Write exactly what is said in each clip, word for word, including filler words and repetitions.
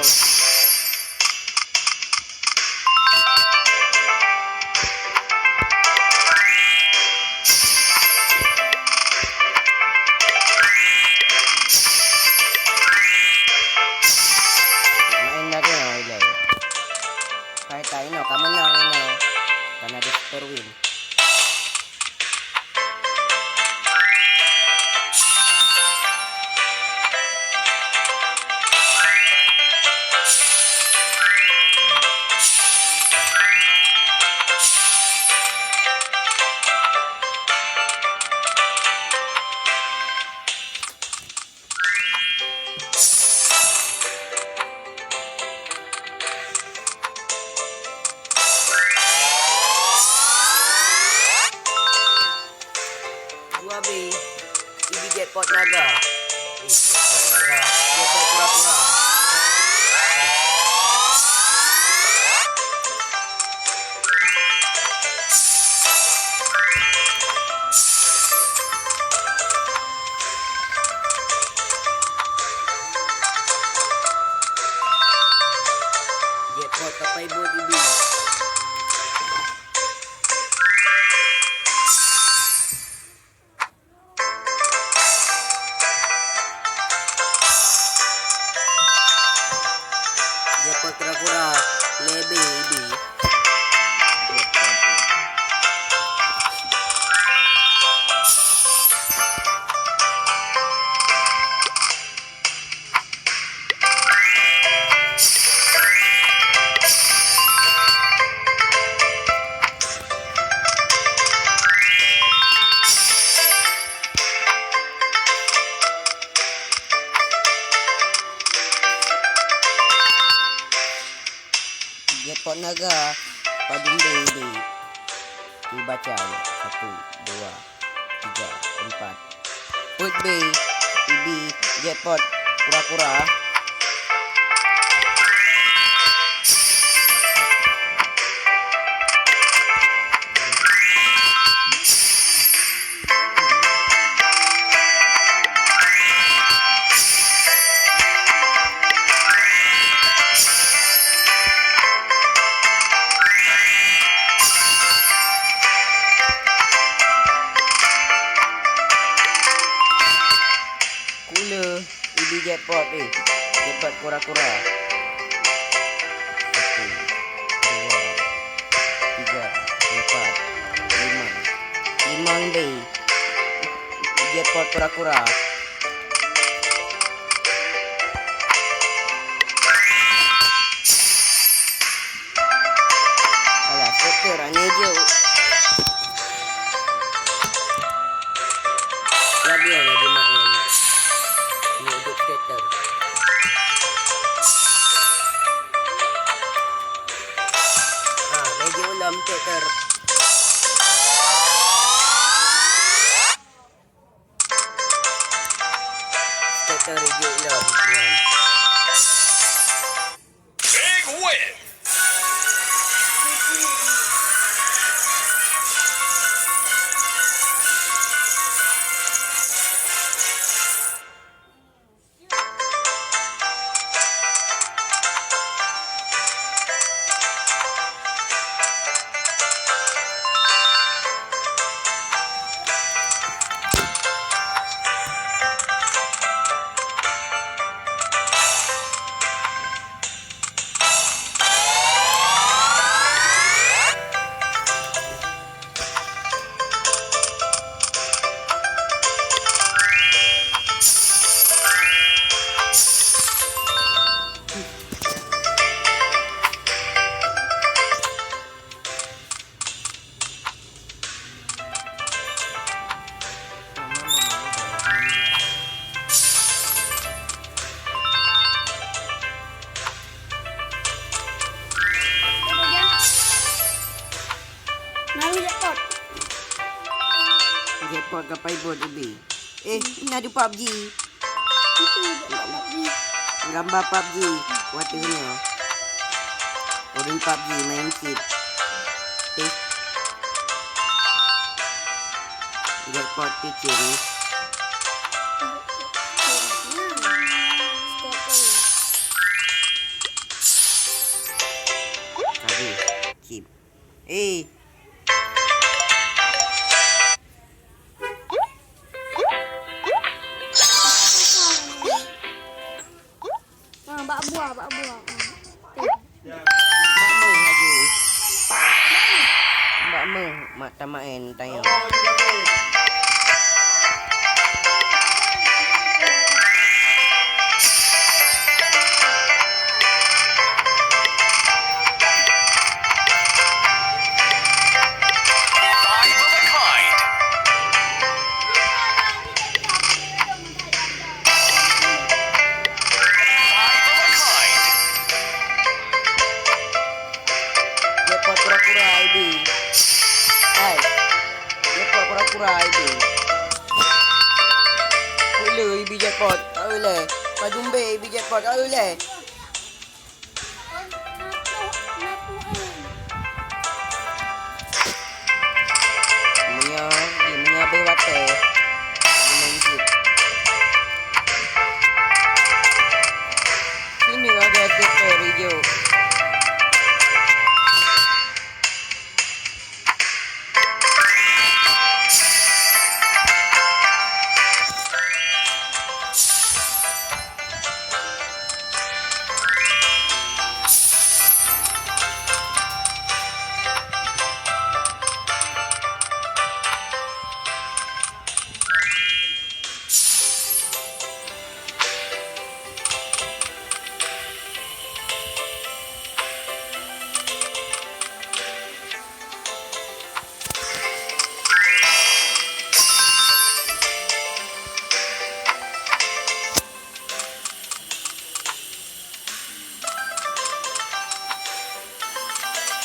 Main lagi lah, ilai. Kai-kai inoe ka meunang inoe. Karena di Superwin. Dua B, ini jackpot naga. Eh, jackpot naga, jackpot kura-kura. Jackpot kapai buet ibi. Jackpot kura-kura, lebe ibi. Jackpot naga, padum B ibi. Dibaca ya. Satu, dua, tiga, empat. Peuet B, ibi, jackpot, kura-kura. Kula, ibi jackpot, eh. Jackpot kura-kura. Satu, dua, tiga, empat, lima. Limong B. Jackpot kura-kura. Alah, scatter hana jok. Lagèe laju main. Ni jok scatter. Ah, laju ulam scatter. Scatter jok lom, nyan. Big win! Nah, jackpot. Jackpot kapai buet ibi. Eh, na di PUBG. Itu jackpot PUBG. Gambar PUBG. Watèe nyoe. Ureueng PUBG main cheat. Eh. Jackpot picit ni. Nah, jackpot. Buah, bak buah. Hmm. Bak meuh laju. Bak meuh mak tamaén tanyoe. Jackpot kura-kura I B. Hai. Jackpot kura-kura I B. Ulèe I B jackpot. Ulèe. Padum B I B jackpot. Ulèe. Meunyoe, di meunyoe beuh watèe, di main jeuet. Sini ada stiker hijau.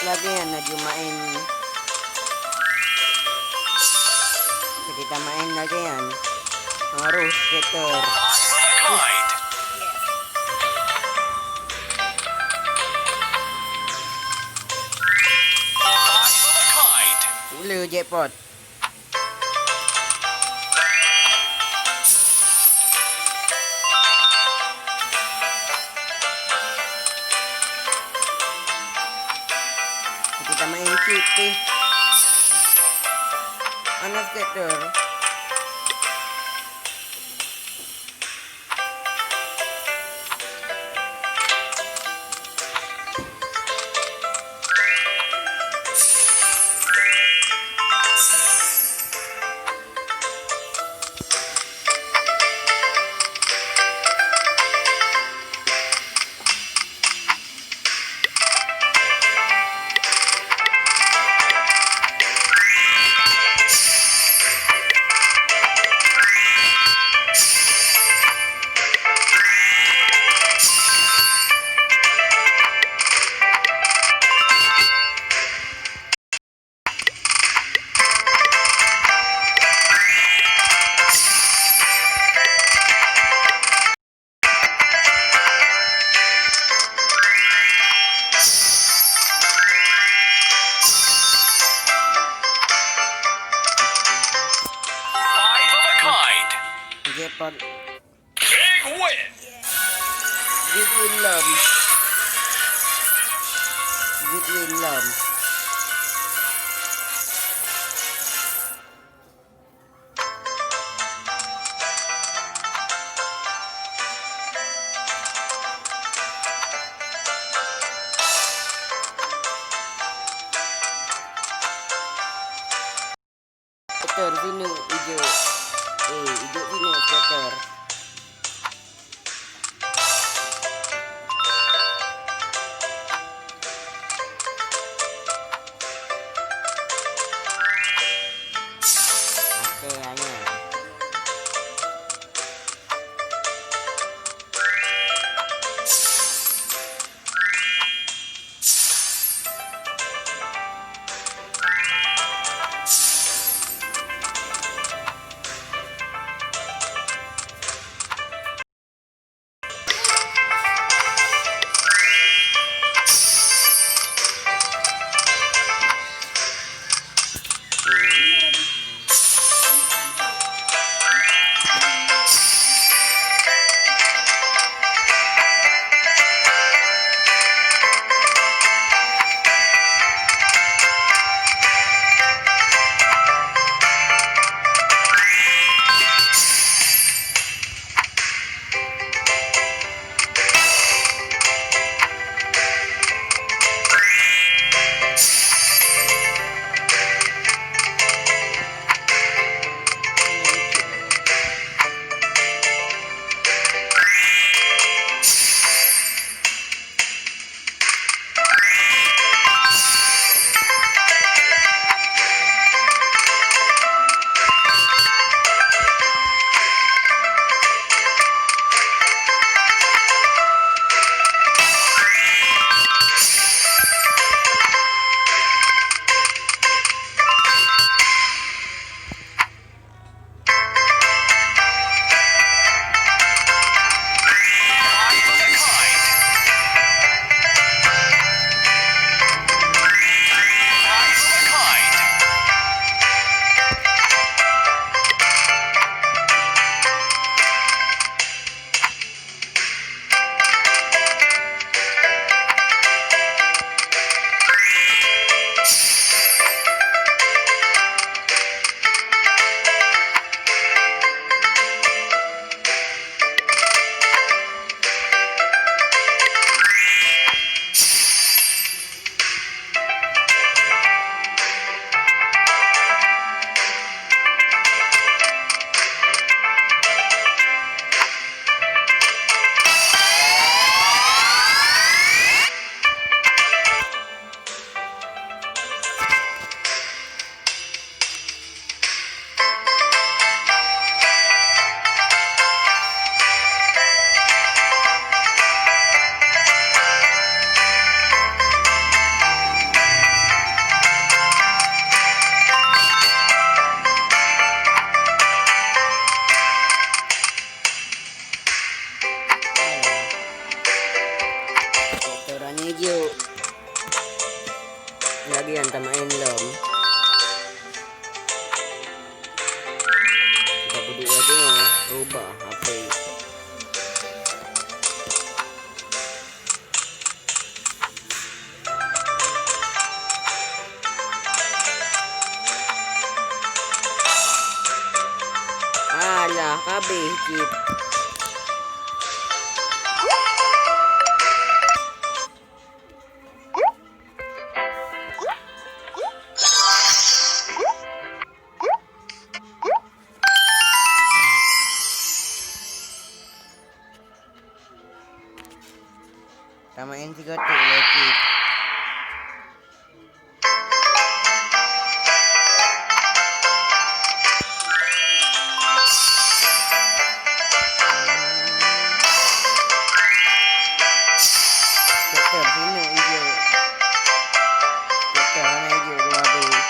Lagèe nyan laju maén. Jadi tamaén lagèe nyan. Harôh scatter. Ulèe jackpot. Kita main cit pih. Ana scatter. Five of a kind. Jackpot. Big win. Big win lom. Big win lom. Scatter sinoe ijok. Eh, ijok sinoe scatter. Tamaén lom. Kita peuduek laju nyoe, rubah H P. Alah, habéh cit. Tamaén sigoe teuk lé cit. Dokto, sinoe ijok. Dokto, hana ijok dua beuh.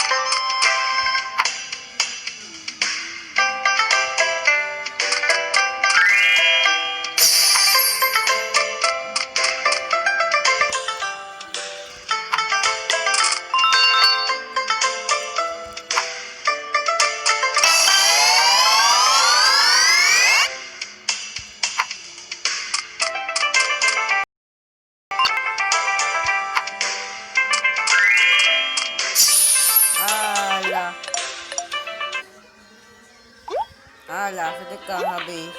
Alah. Alah, seudeukah habéh.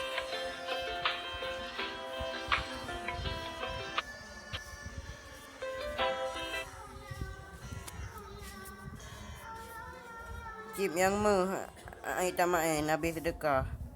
Cit nyang méuh, ai tamaén, habéh seudeukah.